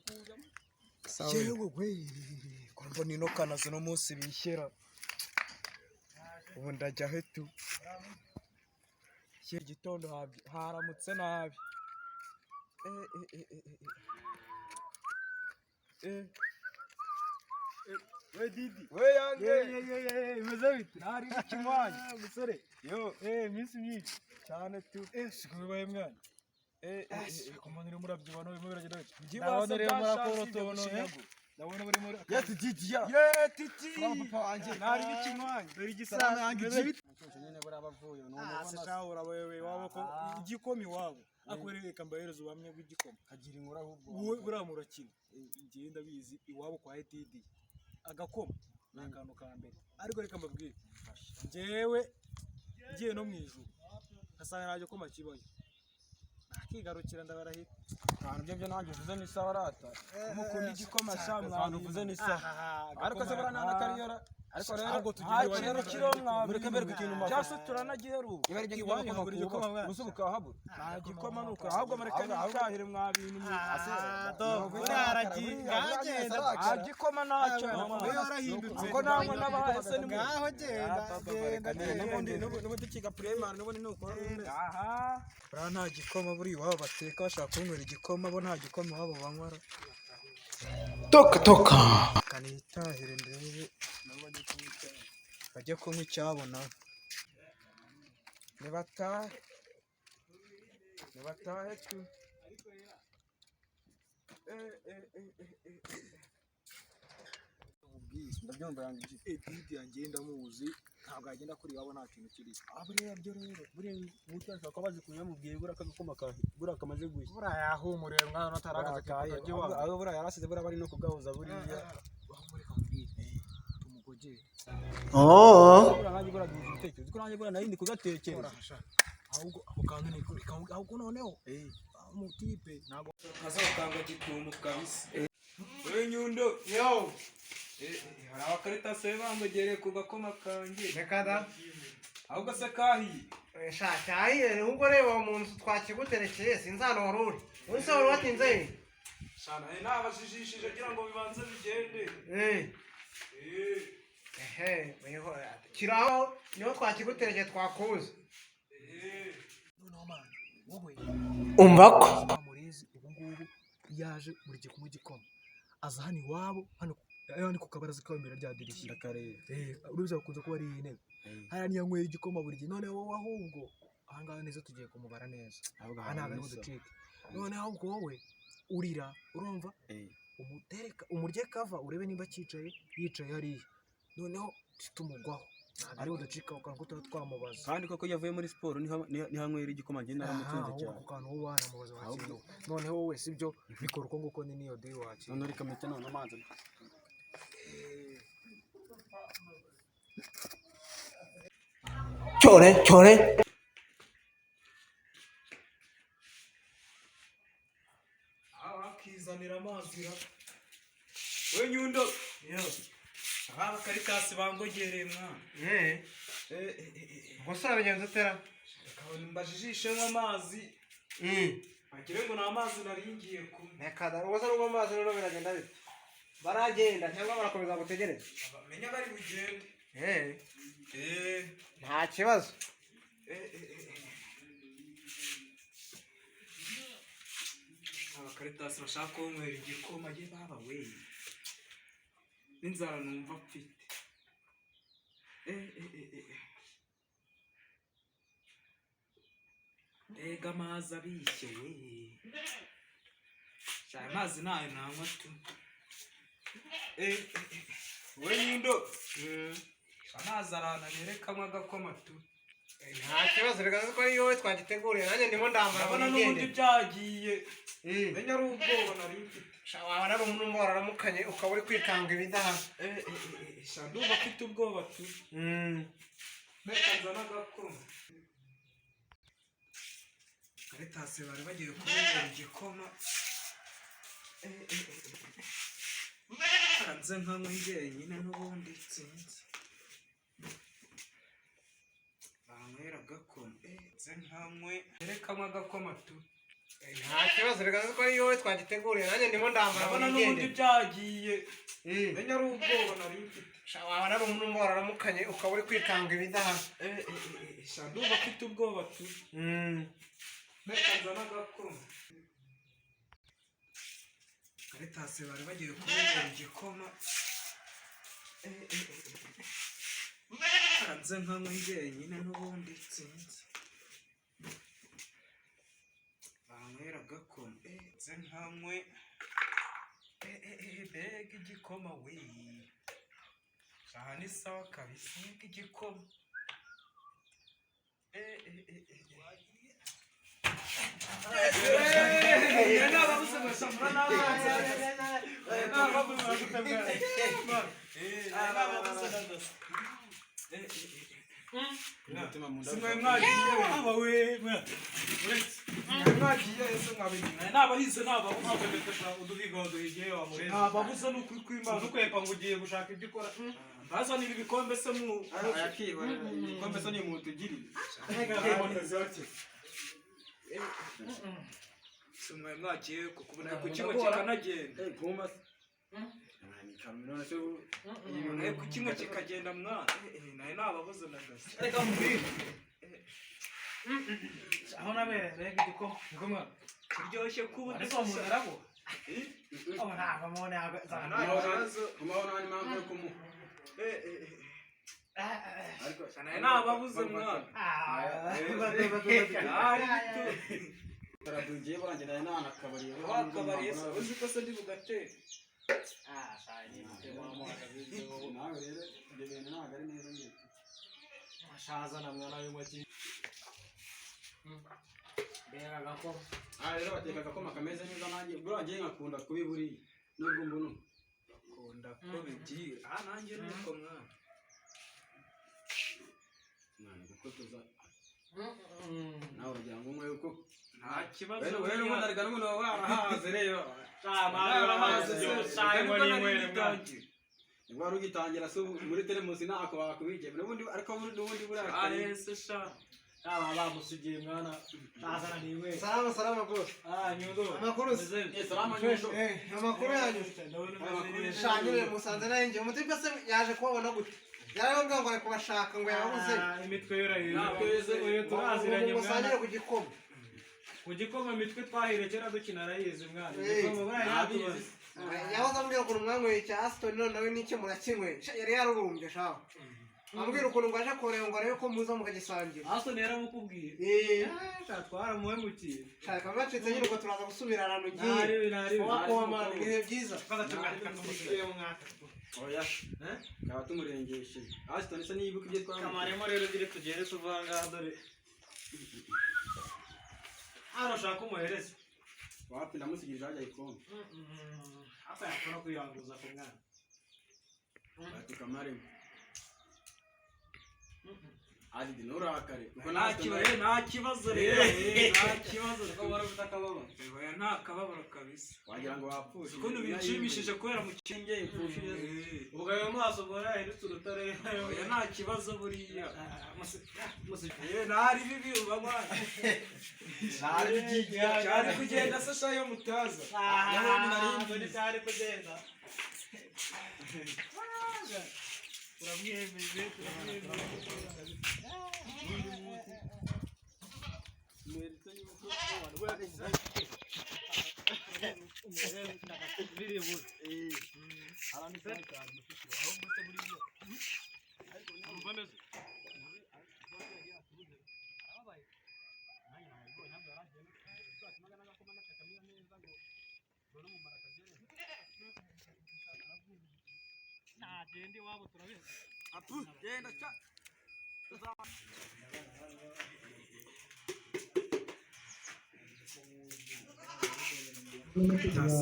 Kuzamo. Yewe we, ko mbona ino kanazi uno munsi bishyira, ubu ndajya he tu? Iki gitondo haramutse nabi. Eh, eh, eh, eh, eh, eh. We Didi. We yange. Ye ye ye, bimeze bite? Nari ikinywanyi. Ah, musore. Yo. Eh, iminsi myinshi. Cyane tu. Eh, siko bibaye mwana. Eh, eh, eh, Ko mbona urimo urabyibuha no birimo biragenda bite? Ndabona Ndabona urimo byashatse urakora ibyo utuntu, eh? gushinyagura. Ndabona urimo Yes, Didi ya. Ye titi. Sawa papa wanjye. Nari ikinywanyi. Dore Salamu igisaza yange bimeze G. bite? Nyine buriya abavuye ni Ah, umubona se shaho urabayobewe iwabo ko igikoma iwabo. Akwereka mbahereza ubuhamya bw'igikoma. kagira inkuru ahubwo. Wowe buriya murakina. Njyewe ndabizi iwabo kwa Didi. Agakoma ni akantu ka mbere. Ariko reka mbabwire. Njyewe ngiye no mu ijuru ngasanga nta gikoma kibayo. Nakigarukira ndabarahira. Ahantu ibyo byo nanjye uvuze ni sawa rata. Mukunda igikoma sha. Ahantu uvuze ni sawa. Ariko se buriya nta n'akariyora. Ariko rero Ahubwo tugende Nta iwanyu. kintu kiriho mwa. Mureke mbereke ikintu mwakoze. Byase turanagiheruka. Niba ari ibyo ngibyo Iwanyu bagomba habura igikoma kuwubaka. mwana. Ubusa bukahabura. Nta gikoma nuko ahubwo mureke nitahire mwa bintu mwe. Buriya aragiye. Nta gikoma ntacyo. Wowe warahindutse. Ko namwe n'abahaye se ni mwe. Ngaho genda genda genda. N'ubundi ukiga primary n'ubundi ni uko bimeze. Aha. Buriya nta gikoma buri iwabo bateka, bashaka kunywera igikoma bo nta gikoma iwabo banywara. Toka toka. Kanitahire ndebe bajye kunywa icyabo nabo. Nibatahe. Nibatahe tu. Eh, eh, eh, eh, eh. Ndabyumva yange G. Didi yanjye ndamuzi ntabwo yagenda kuri iwabo nta kintu kiriho. Ah, buriya byo rero buriya umuti ashobora kuba bazi kunywa buriya kagakoma ka buriya kamaze gushya. Buriya yahumuriwe mwana utaragaze Kaye, kajya iwabo. aho buriya yarasize buriya bari no kugahuza buriya. Aho reka nkubwire tumugogere. Oh. Buriya nanjye buriya duhuje ibitekerezo kuko nanjye buriya nari ndi kugatekereza. Urahasha. Ahubwo ako kantu ni reka ahubwo noneho umutipe ntabwo Azatanga gitumo kabisa. We Nyundo. Yo. Hari abakaritasi bangogereye ku gakoma kanjye. Reka da. Ahubwo se kahiye? Sha cyahiye ahubwo reba mu nzu twakiguterekeye sinzi ahantu wari uri. Ubu se wari watinze he? Shana nabajijishije agira ngo bibanze bigende. Eh. Eh. Ehe, weho kiraho niho twakiguterekeye twakuze. Eh. Noneho mwana wowe Umva ko. murezi ubu ngubu yaje buri gihe kunywa igikoma aza hano iwabo hano hano ku kabaraza kabo imbere rya dirishya. Ndakareba. Eh, uruza bakunze kuba ari iyi ntebe hariya niyo anywera igikoma buri gihe. Noneho wowe ahubwo ahangaha neza tugiye kumubara neza. Ahubwo Aha ntabwo ari buducike. Noneho ahubwo wowe urira urumva umutereka umurye kava urebe niba acyicaye yicaye hariya, noneho tumugwaho ntabwo ari buducike ako kantu ko tuba twamubaza. Kandi koko iyo avuye muri siporo niho niho anywera igikoma, njye naramutunze Aha, cyane. ako kantu wowe wanamubaza wakiriwe. Noneho wowe sibyo bikora uko nguko ni niyo deal wakira. Noneho reka mpite none amazi. Cyore cyore. Akizanira amazi ra. We Nyundo. Yo. Aha abakaritasi bangogereye mwana. Eh. Eh, eh, eh, eh. Gusa urabigenza utera? Reka mbajijishemo amazi. Agire ngo ni amazi nari ngiye kunywa. Reka da, ubwo se nubwo amazi rero biragenda bite? Baragenda cyangwa barakomeza gutegereza? Bamenya bari bugende. Eh. Eh. Nta kibazo. Eh, eh, eh, eh. Abakaritasi bashaka kunywera igikoma ye baba we. N'inzara numva mfite. Eh, eh, eh, eh. Mbega amazi abishye we. Sha amazi nayo nanywa tu. Eh, eh, eh. We Nyundo. Amazi arananiye reka anywe agakoma tu. Nta kibazo reka ko ari wowe twagiteguriye nanjye ndimo ndambara ngo Ndabona n'ubundi nigende. byagiye. Menya ari ubwoba nari mfite. Sha waba nari umuntu wararamukanye ukaba uri kwikanga ibidahari. Eh, eh, eh, eh, sha ndumva mfite ubwoba tu. Reka nzane agakoma. Karitasi bari bagiye kunywera igikoma. Eh, eh, eh, eh. Nze nkanywe njyenyine n'ubundi nsinzi. Banywera agakoma. Eh, nze nkanywe. Reka anywe agakoma tu. Nta kibazo, reka ko ari wowe twagiteguriye, nanjye ndimo ndambara ngo Ndabona n'ubundi nigendere. byagiye. Eh. Menya ari ubwoba nari mfite. Sha, waba nari umuntu wararamukanye ukaba uri kwikanga ibidahari. Eh, eh, eh, sha ndumva mfite ubwoba tu. Reka nzane agakoma. Karitasi bari bagiye kunywera igikoma. Eh, eh, eh, eh. Nze nkanywe njyenyine n'ubundi nsinzi. Banywera agakoma. Eh, nze nkanywe. Eh, eh, eh, mbega igikoma we. Aha ni sawa kabisa, mbega igikoma. Eh, eh, eh, eh, eh. Nababuze ni ukuri kw'Imana. Dukwepa ngo ugiye gushaka ibyo ukora. Bazanira ibikombe se mu Ayakibona ibikombe se ni umuntu ugiriye. Se mwari mwagiye kukubona ku kimwe kikanagenda. Eh, kuma se. None se Nawe ku kimwe kikagenda mwana. Nawe nababuze na gasa. Reka mubwire. Aho nabere mbega igikoma. Igikoma. Kiryoshye kuba Ariko umuntu araguha. Oh, ntabwo mubona kumaho nta n'impamvu yo kumuha. Ariko Nawe nababuze mwana. Ari bito. taradugiye burangiye nawe nta nakabariye. Wakabariye se uzi ko se ndi bugatera. Nawe rero ibyo bintu ntabwo ari neza nyine. Shaza na mwana w'intoki. Mbega agakoma. Aha rero bateka agakoma kameze neza, nanjye buriya ngiye nkakunda kubi buriya nubwo mbona ubu. Kunda ko bigiye. Ah, nanjye nuko mwana. Mwana, kuko tuza nawe uragira ngo unywe uko Nta kibazo. wera wera ubundi ariko n'ubundi waba warahaze rero. Narahaze se. Shangwa n'inywere mwana. Nibwo wari ugitangira se ubu muri teremusi ntako bakubigeme n'ubundi, ariko n'ubundi buriya Arese sha. Aba bamusigiye mwana. Shaza na ninywere. Salama salama rwose. Ah, nyundo. Amakuru se? Eh, salama nyundo. Eh, amakuru yanyu? Sha, nyine musanze nayo njye umutipe se yaje kubabona gute? Yarababwira ngo ari kubashaka ngo yababuze. Imitwe yurahiye. Twese Uyu turaziranye Ngo mwana. musangire ku gikoma. Ku gikoma imitwe twahire kera dukina arayizi mwana. Eh, Igikoma buriya yatubaze. Yahoze ambwira ukuntu mwanyweye icya Aston, none nawe n'icyo murakinyweye. Sha, yari yarurumbye shaho. Ambwira ukuntu ngo aje kureba ngo arebe ko muza mukagisangira. Aston yaramukubwiye. Eh, Sha, twaramuhemukiye. shaka bacitse nyine, ubwo turaza gusubira ahantu ugiye. Ntaribi ntaribi. Wakomana ibihe byiza. Oya, kaba tumurengesheje Ashton se nibuka ibyo twamukoreye. Kamaremo rero ugire tugende tuva aha ngaha, dore hano ushaka umuhereza. Wapi, ndamusigirije hajya ikombe. Asa yakora kwiyanguza ku mwana. Ati kamaremo Adidi, nturakare kuko Nta kibazo, nta kibazo rero. Nta kibazo. Kuko wari ufite akababaro. Oya, nta kababaro kabisa. Wagira ngo wapfushije. Ukuntu binshimishije kubera mu kinge ipfushije. Ubwo ayo maso ubwo yahindutse urutare. Oya, nta kibazo buriya. Eh, ntari bibi uba mwana. Cyari kugenda se sha yo mutaza. Ntabwo nticyari kugenda. Turamwemeje, turamwemeje. Nagenda iwabo turabizi. Apu, genda ca.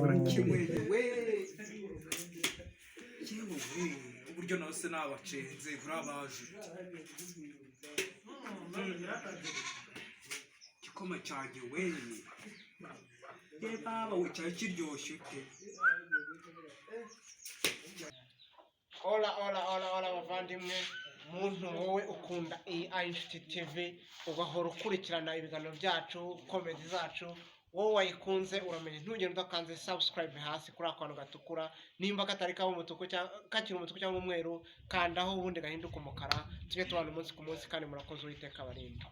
Barakinyweye we. Yewe we, uburyo nawe se nabacenze buriya baje. Igikoma cyanjye we. Ye baba we, cyari kiryoshye ute? Hola hola hola hola bavandimwe, muntu wowe ukunda iyi Inshuti TV, ugahora ukurikirana ibiganiro byacu, comedy zacu. Wowe wayikunze, uramenye ntugende udakanze subscribe hasi kuri ako kantu gatukura. Nimba katari kaba umutuku cyangwa kakiri umutuku cyangwa umweru, kandaho ubundi gahinduka umukara, tujye tubana umunsi ku munsi. Kandi murakoze, Uwiteka abarinde.